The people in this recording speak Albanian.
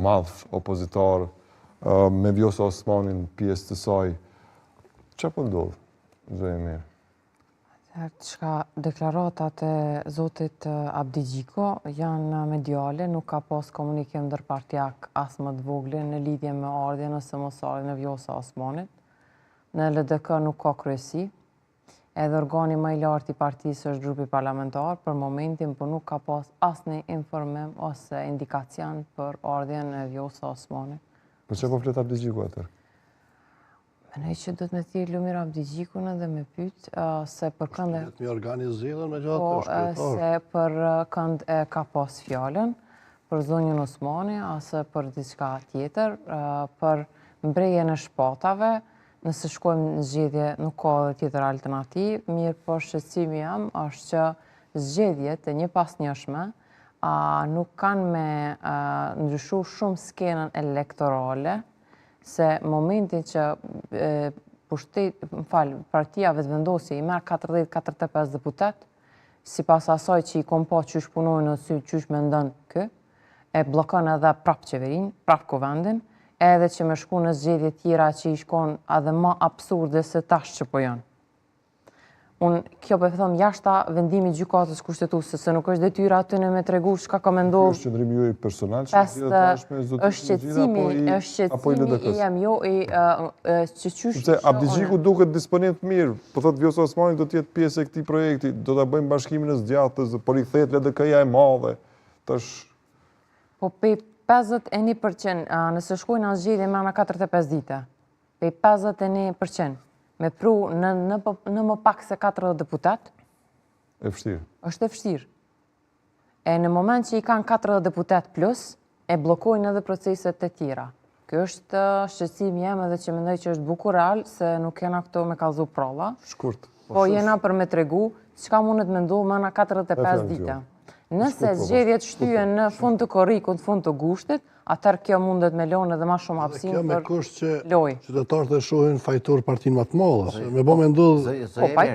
Madh opozitar me Vjosa Osmanin pjesë të saj. Çka po ndodh, zonja Ymeri? Çka deklaratat e zotit Abdixhiku janë mediale, nuk ka pas komunikim ndërpartiak as më të voglin në lidhje me ardhjen ose mosardhjen e Vjosa Osmanit. Në LDK nuk ka kryesi, Edhe organi më i lartë i partisë është grupi parlamentar, për momentin po nuk ka pas asnjë informim ose indikacion për ardhjen e Vjosa Osmanit. Për çka po flet Abdixhiku atëherë? Mendoj që duhet me thirrë Lumir Abdixhikun edhe me pyt, se për kënd e... Është një organ i zgjedhur me gjatë, po, është Se për kënd e ka pas fjalën, për zonjën Osmani, ose për diçka tjetër, për mbrehjen e shpatave, Nëse shkojmë në zgjedhje, nuk ka edhe tjetër alternativë, mirëpo shqetësimi jem është që zgjedhjet e njëpasnjëshme nuk kanë me ndryshu shumë skenën elektorale, se momentin që pushtet, më fal, partia Vetëvendosje i merr 40-45 deputet, sipas asaj që i kom pa qysh punojnë ose qysh mendon ky, e bllokon edhe prap qeverinë, prap kuvendin, edhe që me shku në zgjedhje tjera që i shkon edhe ma absurde se tash që po janë. Unë, kjo po e them jashta vendimit gjykatës kushtetuese, se nuk është detyra atyne me tregu çka ka me ndodhë. Është qëndrimi juaj personal që zgjidhet tashme zotëri është shqetësimi, është shqetësimi i jem jo i që qysh... Sepse Abdixhiku duket disponim të mirë, po thotë Vjosa Osmani do të jetë pjesë e këtij projekti, do ta bëjmë bashkimin e së djathtës, po rikthehet LDK-ja e madhe. Tash Po pej 51%, nëse shkojnë në zgjedhje mrena 45 dite, pej 51%, me pru në, në, në më pak se 40 deputet, E vështirë. Është e vështirë. E në moment që i kanë 40 deputet plus, e bllokojnë edhe proceset e tjera. Kjo është shqetësimi jem edhe që mendoj që është bukur real, se nuk jena këto me kallzu pralla. Shkurt. Po, po jena për me tregu, çka mundet me ndodhë mrena 45 dite. Nëse po, zgjedhjet shtyhen në fund të korrikut, në fund të gushtit, atëherë kjo mundet me lonë edhe ma shumë hapësinë për lojë. Kjo me kusht që qytetarët e shohin fajtor partinë më të madhe, me bo me ndodhë... Po, pa i...